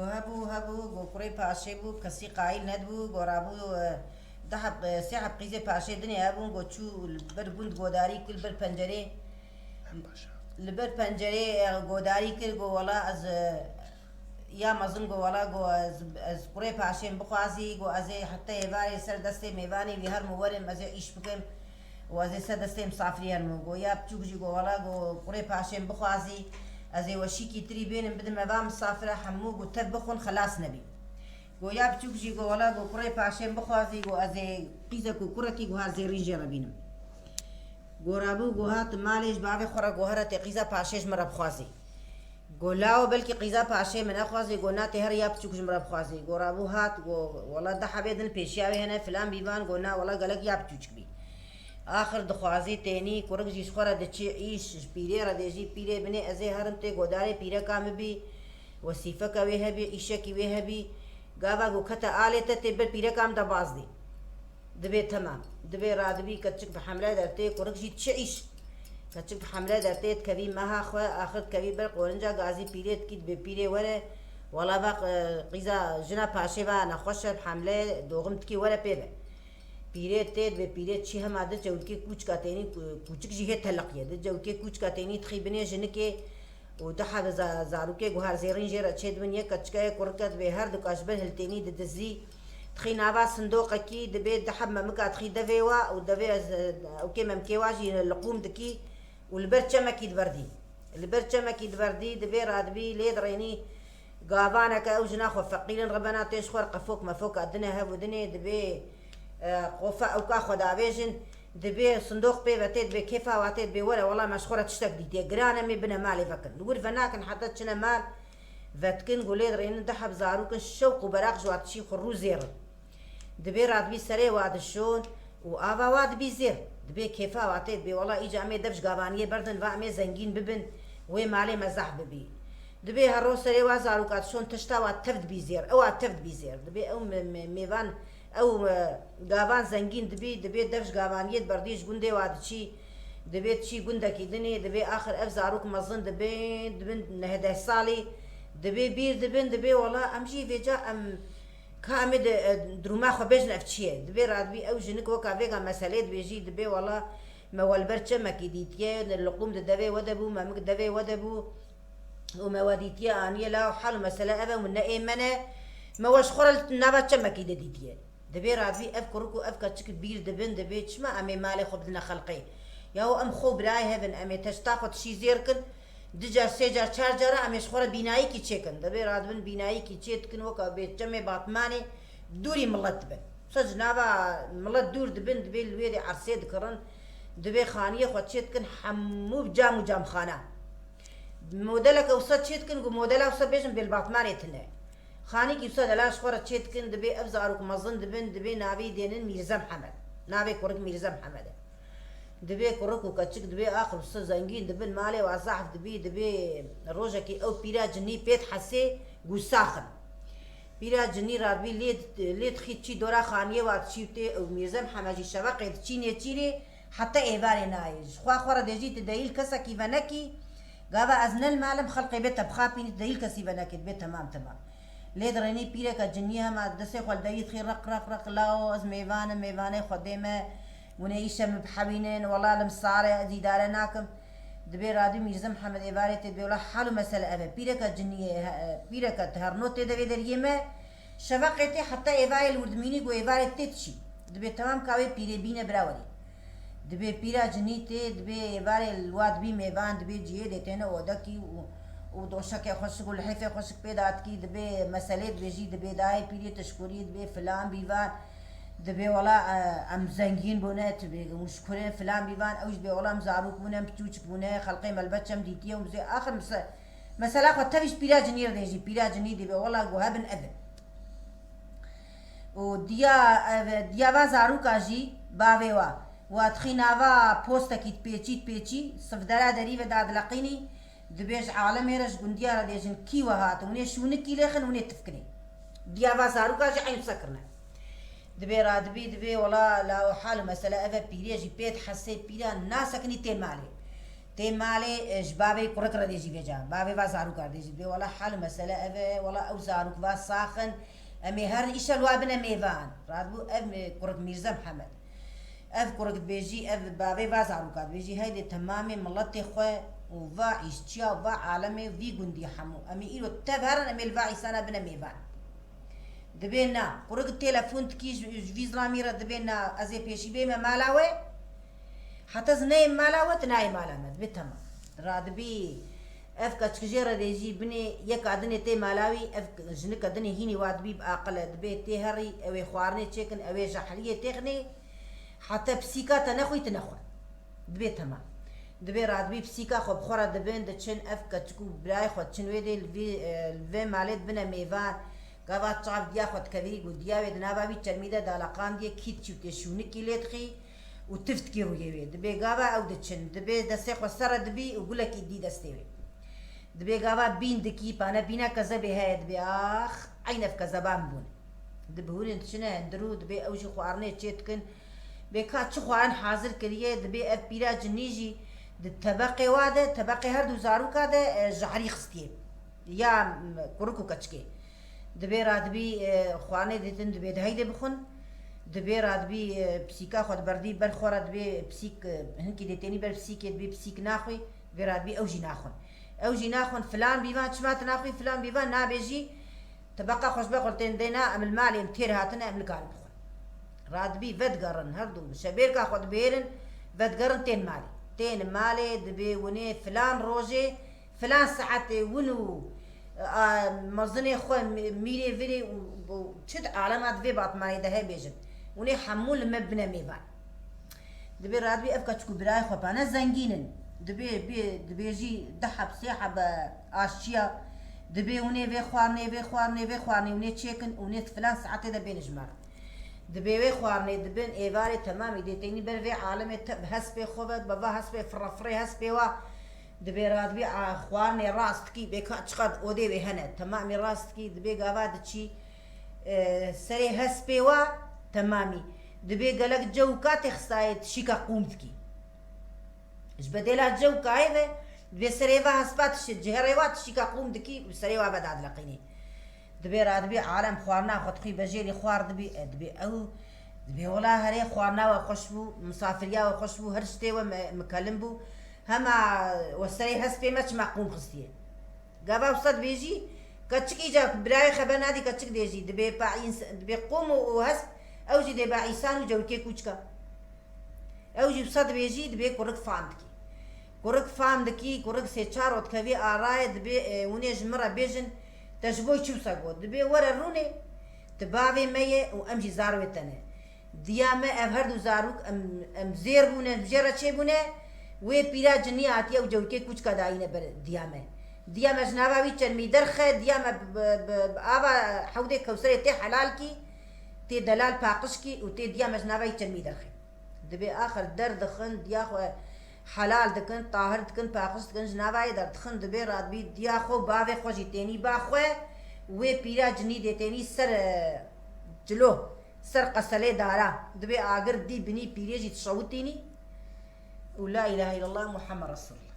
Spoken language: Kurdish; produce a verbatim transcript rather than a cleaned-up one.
Hebû, hebû, go kurê paşê bû, kesî qayîl nedibû, go rabû, e, du heb, e, sê heb qîzê paşê dinê hebûn, go çû li ber gund godarî kir, li ber pencerê, li ber pencerê, e, godarî kir, go wela ez, e, ya mezin, go wela, go ez, ez kurê paşê min bixwazî, go ez ê heta êvarê ser destê mêvanê wî herim û werim, ez ê îş bikim. Û ez ê ser destê misafirî herim û go ya biçûk jî go wela go kurê paşê min bixwazî, ez ê weşîkî tirî bênim bidim eva misafire hemû go tev bixwin xelas nebî. Go ya biçûk jî go wela go kurê paşê min bixwazî go ez ê qîzek û kurekî go her zêrîn jê re bînim. Go rabû go hat malê ji bavê xwe re go here tê qîza paşê ji min re bixwazî. Go lawo belkî qîza paşê min nexwazî, go na tê here ya biçûk ji min re bixwazî. Go rabû hat, go wela du hebê din pêşiya wê hene, filan bîvan, go na wela gelek ya biçûçik bî. Axir dixwazî tênî, kurik jî ji xwe re diçî îş, ji pîrê re dê jî pîrê binê, ez ê herim tê godarê pîreka min bî, wesîfeke wê hebî, îşekî wê hebî. Gava go kete alê te tê ber pîreka min de bazdî. Dibê temam. Dibê radibî keçik bi hemle dertê, kurik jî çi îş? Keçik bi hemle dertê dikevî meha xwe, axir dikevî ber qorinca gazî pîrê dikî, dibê pîrê were, wela va, e, qîza jina paşê va nexweş e, bi hemle doğum dikî were pê ve. Pîrê tê, dibê pîrê çi hema di cewlikê kûçka tênî, kû-, kûçik jî hê teliq ye. Di cewlikê kûçka tênî dixî binê jinikê, û du heb za-, zarokê guhar zêrîn jê re çêdibin, yek keçike ye, kurike dibê her du ka ji ber hiltênî didizî. Dixî nava sindoqekî, dibê du heb memika dixî devê wa û devê ez, ewkê memkê wa jî liqûm dikî û li ber çemekî diberdî. Li ber çemekî diberdî, dibê radibî lê dirênî gavaneke ew jina xwe feqîrin rebena tê ji xwe re qefok mefoka dine hev û dinê dibê, e, qofa ewka xwe davêjin. Dibê sindoq pê ve tê, dibê kêfa wa tê, dibê were, wela me ji xwe re tiştek dîtiye. Giran e, em ê bine malê vekin. Li wir venakin heta çine mal, vetikin, go lê dirênin du heb zarok in, şewq û beraq ji wa diçî xwe rû zêr in. Dibê radibî serê wa dişon û ava wa dibî zêr. Dibê kêfa wa tê, dibê wela îca em ê dev ji gavaniyê berdin, va em ê zengîn bibin, wê malê me zehf bibî. Dibê hero serê wa zaroka dişon tişta wa tev dibî zêr, ewa tev dibî zêr. Dibê ew me-, me-, mêvan Ew, e, gavan zengîn dibî, dibê dev ji gavaniyê diberdî, ji gundê wa diçî, dibê diçî gundekî dinê, dibê axir ev zarok mezin dibin, dibin neh deh salî, dibê bîr dibin, dibê wela em jî vêca em ka em ê di, e, duruma xwe bêjin ev çi ye? Dibê radibî ew jinik weka vêga meselê dibêjî, dibê wela me we li ber çemekî dîtiye, liqûm di devê we de bû, memik devê we de bû. Û me we dîtiye aniye la hal û mesele ev e, hûn ne ê me ne, me we ji xwe re li nava çemekî de dîtiye. Dibê radibî ev kurik û ev keçik bîr dibin, dibê çima em ê malê xwe bidine xelqê? Yaho em xwe û birayê hev in, em ê teşta xwe tişî zêr kin, du car, sê car, çar cara em ê ji xwe re bînayîkî çêkin. Dibê radibin bînayîkî çê dikin, weka bê çemê Batmanê dûrî milet dibin. Wisa ji nava milet dûr dibin, dibê li wê dê ersê dikirin, dibê xaniyê xwe çê dikin, hemû bi cam û camxana. Modeleke wisa çê dikin ku modela wisa bêjin bêlbatmanê tune. Xanîkî wisa delal ji xwe re çê dikin, dibê ev zarok mezin dibin, dibê navê dênin Mîrze Mihemed. Navê kurik Mîrze Mihemed e. Dibê kurik û keçik dibê axir wisa zengîn dibin, malê wa zehf dibî, dibê rojekî ew pîra cinî pê dihesê ku sax in. Pîra cinî radibî lê, lê dixî çî dora xaniyê wa diçî tê û Mîrze Mihemed jî şeveqê diçî nêçîrê, Heta êvarê nayê. Ji xwe xwe re dê jî tu deyîl kesekî venekî. Gava ez ne li mal im, xelqê bê te bixapînî, tu deyîl kesî venekî, dibê temam temam. Lê dirênî pîreke cinî hema destê xwe li deyî dixî, req req req, lao ez mêvan im, mêvanê Xwedê me, hûn ê îşe min bihewînin, wela lim sar e, ez îdare nakim. Dibê radî Mîrze Mihemed êvarê tê dibê, wela hal û mesele ev e. Pîreke cinî ye, he, pîreke tu herno tê devê deriyê me, şeveqê tê heta êvarê li wir dimînî, ku êvarê tê diçî. Dibê temam ka wê pîrê bîne bira werî. Dibê pîra cinî tê, dibê êvarê li wa dibî mêvan, dibê cihê dê têne odekî û, û doşekê xweşik û lihêfê xweşik pê da dikî, dibê meselê dibêjî, dibê dayê pîrê tişkurî, dibê filan bîvan, dibê wela, e, em zengîn bûne, tu bê hûn ji kurê filan bîvan, ew jî dibê wela em zarok bûne, em piçûçik bûne, xelqê me li ber çem dîtiye û bizê axir mise-, mesela xwe tevî ji pîra cinî re dê jî, pîra cinî dibê wela ku hebin ev in. Û diya, ev, diya va zaroka jî bavê wa, wa dixî nava postekî dipêçî, dipêçî, sivdera derî ve dadileqînî, dibê ji alemê re ji gundiya re dêjin kî we hatin, hûn ê şûnikî lêxin, hûn ê tifkinê. Diya va zaroka jî eyn wisa kirine. Dibê radibî, dibê wela la hal û mesele ev e, pîrê jî pê dihesê, pîra nasekinî tê malê. Ê malê, e, ji bavê kurik re dê jî vêca. Bavê va zarûka re dê jî. Dibê wela hal mesele ev e, wela ew zarûk va sax in. Em ê herin îşel wa bine mêvan. Radibû ev, e, kurik Mîrze Mihemed. Ev kurik dibêjî, ev bavê va zarûka dibêjî, heydê temamê miletê xwe û va îşçiya û va alemê vî gundî hemû. Em ê îro tev herin, em ê li va îsana bine mêvan. Dibê na, kurik telefon dikî ji, ji vî zilamî re dibê na, ez ê pêşî bême mala we. Heta ez neyê mala we, tu nayê mala me. Dibê temam. Radibî, ev keçik jê re dê jî binê yeka dinê tê mala wî, ev jinika dinê hînî wa dibî bi aqil e. Dibê tê herî, ew ê xwarinê çêkin, ew ê jehriyê têxinê. Heta pisîka te nexwî, tu nexwe. Dibê temam. Dibê radibî pisîka xwe bi xwe re dibin, diçin ev keçik û birayê xwe diçin wê dê li vê, e, li vê malê dibine mêvan. Gava çav diya xwe dikevî û diya wê di nava wî çermî de daleqandiye, kî diçî û tê şûnikî lê dixî û tif dikî rûyê wê. Dibê gava ew diçin. Dibê destê xwe ser re dibî û gulekî dî destê wê. Dibê gava bîn dikî, pane bîna kezebê heye, dibê ax, eyn ev kezeban bûn. Dibihûnin diçine hundir û dibê ew jî xwarinê çê dikin. Bê ka çi xwarin hazir kiriye, dibê ev pîra cinî jî di tebeqê wa de, tebeqê her du zarûka de, e, jehrî xistiye. Ya, m, kurik û keçikê. Dibê radibî, e, xwarinê dîtin, dibê di heydê bixwin. Dibê radibî, e, pisîka xwe diberdî ber xwe re, dibê pisîk, e, hinkî dê tênî ber pisîkê, dibê pisîk naxwî, dibê radibî ew jî naxwin. Ew jî naxwin, filan bîvan çima tu naxwî, filan bîvan nabê jî, tebeqa xwe ji ber xwe tên dê na, em li malê em têr hatine, em nikarin bixwin. Radibî vedigerin, her du şebêrka xwe dibêrin, vedigerin tên malê. Tên malê, dibê winê filan rojê, filan saetê win û, a, mezinê xwe, mî-, mîrê virê û, û çi di alema di vê batmanê de heye bêjin. Winê hemû li me bine mêvan. Dibê radibî ev keçik û birayê xwe pane zengîn in. Dibê, bê, dibê jî du heb, sê hebe aşçiya. Dibê winê vê xwarinê, vê xwarinê, vê xwarinê winê çêkin û winê filan saetê de bêne ji me re. Dibê wê xwarinê dibin, êvarê temamî dê tênî ber vê alemê te bi hespê xwe ve, bi va hespê firefirê hespê wa. Dibê radibî, a, xwarinê rast dikî, bê ka çiqad odê wê hene, temamî rast dikî, dibê gava diçî, e, serê hespê wa, temamî. Dibê gelek cewka tê xistayê tişîka qûm dikî. Ji bedêla cewkayê ve, dibê serê va hespa tişî, cihêrê wa tişîka qûm dikî û serê wa vedadileqînî. Dibê radibî alem xwarina xwe dixwî, bejêrî xwar dibî, e, dibê ew, dibê wela herê xwarina we xweş bû, misafiriya we xweş bû, her tiştê we me-, mikelim bû. Hema we serê hespê me çima qûm xistiye? Gava wisa dibêjî, keçik îca birayê xeber nadî, keçik dê jî, dibê pa îns-, dibê qûm û, û hesp, ew jî dê ba îsan û cewikê kûçika. Ew jî wisa dibêjî, dibê kurik fam dikî. Kurik fam dikî, kurik sê çar rot dikevî arayê, dibê, e, hûnê ji min re bêjin, te ji bo çi wisa got? Dibê were rûnê, tu bavê me ye û em jî zarwê te ne. Diya me ev her du zarok em, em zêr bûne, em jê re çêbûne, wê pîra cinî hatiye û cewikê kûçka dayîne ber diya me. Diya me ji nava wî çermî derxe, diya me bi, bi, bi ava hewdê Kewserê tê helal kî, tê delal paqij kî û tê diya me ji nava wî çermî derxe. Dibê axir derdixin, diya xwe helal dikin, tahir dikin, paqij dikin, ji nava yê derdixin, dibê radibî diya xwe û bavê xwe jî tênî ba xwe, wê pîra cinî dê tênî ser, e, cilo, ser qeselê dara. Dibê agir dî binî pîrê jî dişewitînî û la îlahe îllallah Muhammed Resulullah.